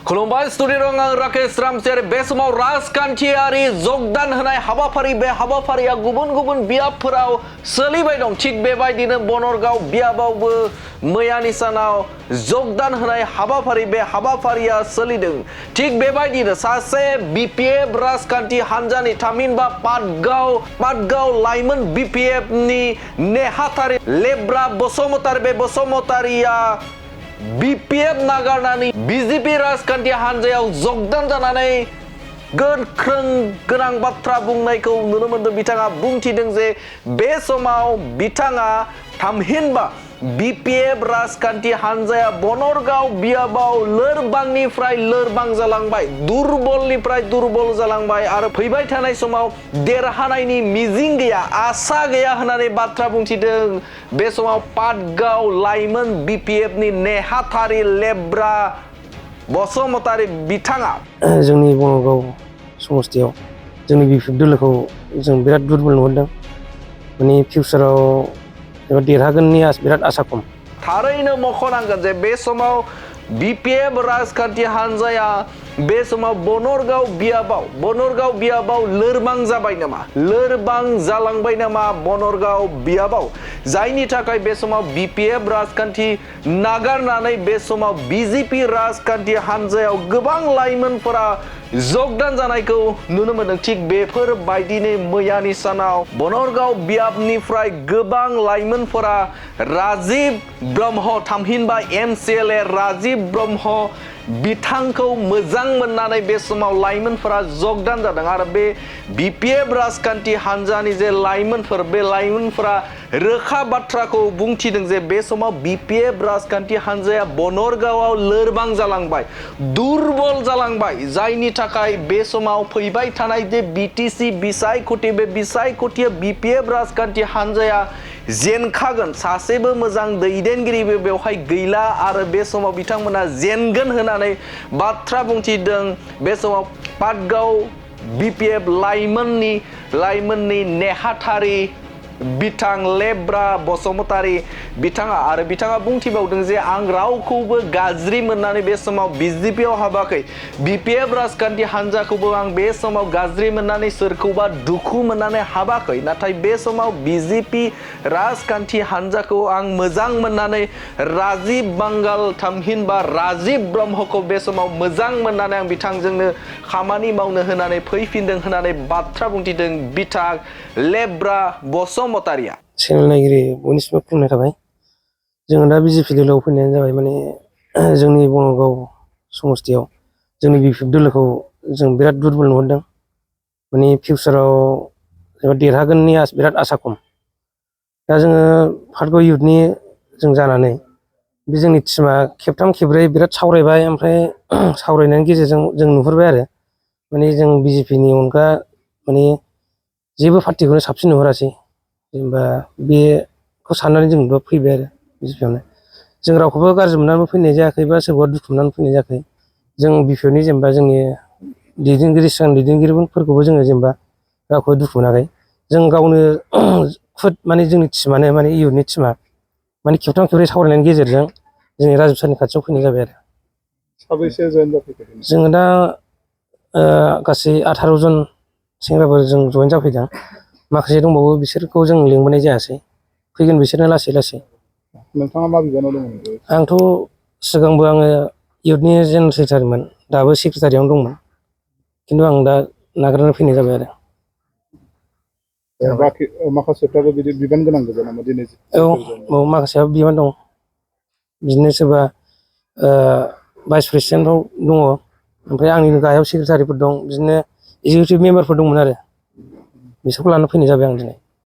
खुलुमबाय स्टुडिअ आं राकेश रामसियारि बे समाव राजखान्थियारि जगदान होनाय हाबाफारि बे हाबाफारिया गुबुन गुबुन बियाबफोराव सोलिबाय दं थिग बेबायदिनो बनरगाव बियाबावबो मैयानि सानाव जगदान होनाय हाबाफारि बे हाबाफारिया सोलिदों थिग बेबायदिनो सासे बिपिएफ राजखान्थि हान्जानि थामहिनबा पाटगाव लाइमोन बिपिएफ नि नेहाथारि लेब्रा बसुमतारी बे बसुमतारीया बिपिएफ नागारनानै बिजेपि राजखान्थि हान्जायाव जगदान जानानै गोख्रों गोनां बाथ्रा बुंनायखौ नुनो मोनदों। बिथाङा बुंथिदों जे बे समाव बिथाङा थामहिनबा बिपिएफ राजखान्थि हान्जाया बनरगाव बियाबाव लोरबांनिफ्राय लोरबां जालांबाय, दुरबलनिफ्राय दुरबल जालांबाय आरो फैबाय थानाय समाव देरहानायनि मिजिं गैया, आसा गैया होननानै बाथ्रा बुंथिदों। बे समाव पाटगाव लाइमोन बिपिएफ नि नेहाथारि लेब्रा बसुमतारी बिथाङा जोंनि बनरगाव समस्थियाव जोंनि बिपिएफ दोलोखौ जों बिराद दुरबल नुहरदों। माने फिउचाराव देरहागोननि बिराद आसा खम। थारैनो मख'नांगोन जे बे समाव बिपिएफ राजखान्थि हान्जाया बे समाव बनरगाव बियाबाव लोरबां जाबाय नामा, लोरबां जालांबाय नामा बनरगाव बियाबाव, जायनि थाखाय बे समाव बिपिएफ राजखान्थि नागारनानै बे समाव बिजेपि राजखान्थि हान्जायाव गोबां लाइमोनफोरा जगदान जानायखौ नुनो मोनदों। थिग बेफोरबायदिनो मैयानि सानाव बनरगाव बियाबनिफ्राय गोबां लाइमोनफोरा राजिब ब्रह्म थामहिनबा एमसिएलए राजिब ब्रह्म बिथांखौ मोजां मोननानै बे समाव लाइमोनफोरा जगदान जादों आरो बे बिपिएफ राजखान्थि हान्जानि जे लाइमोनफोर बे लाइमोनफोरा रोखा बाथ्राखौ बुंथिदों जे बे समाव बिपिएफ राजखान्थि हान्जाया बनरगावआव लोरबां जालांबाय, दुरबल जालांबाय, जायनि थाखाय बे समाव फैबाय थानाय जे बिटिसि बिसायख'थि बे बिसायख'थिया बिपिएफ राजखान्थि हान्जाया जेनखागोन, सासेबो मोजां दैदेनगिरिबो बेवहाय गैला आरो बे समाव बिथांमोना जेनगोन होननानै बाथ्रा बुंथिदों। बे समाव पाटगाव बिपिएफ लाइमोननि नेहाथारि बिथां लेब्रा बसुमतारी बिथाङा बुंथिबावदों जे आं रावखौबो गाज्रि मोननानै बे समाव बिजेपिआव हाबाखै, बिपिएफ राजखान्थि हान्जाखौबो आं बे समाव गाज्रि मोननानै सोरखौबा दुखु मोननानै हाबाखै, नाथाय बे समाव बिजेपि राजखान्थि हान्जाखौ आं मोजां मोननानै राजिब बांगाल थामहिनबा राजिब ब्रह्मखौ बे समाव मोजां मोननानै आं बिथांजोंनो खामानि मावनो होनानै फैफिनदों होननानै बाथ्रा बुंथिदों बिथां लेब्रा बसुमतारीया। चेनेल नायगिरि बयनिसिमबो खुलुमनाय थाबाय। जोङो दा बिजेपि दोलोआव फैनायानो जाबाय माने जोंनि बनरगाव समस्थियाव जोंनि बिपिएफ दोलोखौ जों बिराद दुरबल नुहरदों। माने फिउचाराव देरहागोननि बिराद आसा खम। दा जोङो पाटगाव इउथनि जों जानानै बे जोंनि टिमा खेबथाम खेबब्रै बिराद सावरायबाय, ओमफ्राय सावरायनायनि गेजेरजों जों नुहुरबाय आरो माने जों बिजेपिनि अनगा माने जेबो पार्टिखौनो साबसिन नुहुरासै। जेनेबा बेखौ साननानै जोंबो फैबाय आरो बिजेपिआवनो। जों रावखौबो गाज्रि मोननानैबो फैनाय जायाखै बा सोरखौबा दुखु मोननानै फैनाय जायाखै। जों बिपिएफनि जेनेबा जोंनि सिगां दैदेनगिरिफोरखौबो जोङो जेनेबा रावखौबो दुखु मोनाखै। जों गावनो खुद माने जोंनि टिमानो माने इउथनि टिमा माने खेबथाम खेबब्रै सावरायनायनि गेजेरजों जोंनि राजिब सारनि खाथियाव फैनाय जाबाय आरो। साबैसे जयेन जाफैखो? जोङो दा गासै 18 जन सेंग्राफोर जों जयेन जाफैदों। माखासे दंबावो बिसोरखौ जों लिंबोनाय जायासै, फैगोन बिसोरनो लासै लासै। नोंथाङा मा बिबानाव दंमोन? आंथ' सिगांबो आङो इउथनि जेनेरेल सेक्रेटारिमोन, दाबो सेक्रेटारियावनो दंमोन, खिन्थु आं दा नागारनानै फैनाय जाबाय आरो। बाखि माखासेफ्राबो बिदि बिबान गोनां गोजा नामा दिनै? औ माखासेयाबो बिबान दं, बिदिनो सोरबा भाइस प्रेसिडेन्टआव दङ, ओमफ्राय आंनि गाहायाव सेक्रेटारिफोर दं, बिदिनो एक्जिकिउटिभ मेम्बारफोर दंमोन आरो बिसोरखौ लानानै फैनाय जाबाय आं दिनै।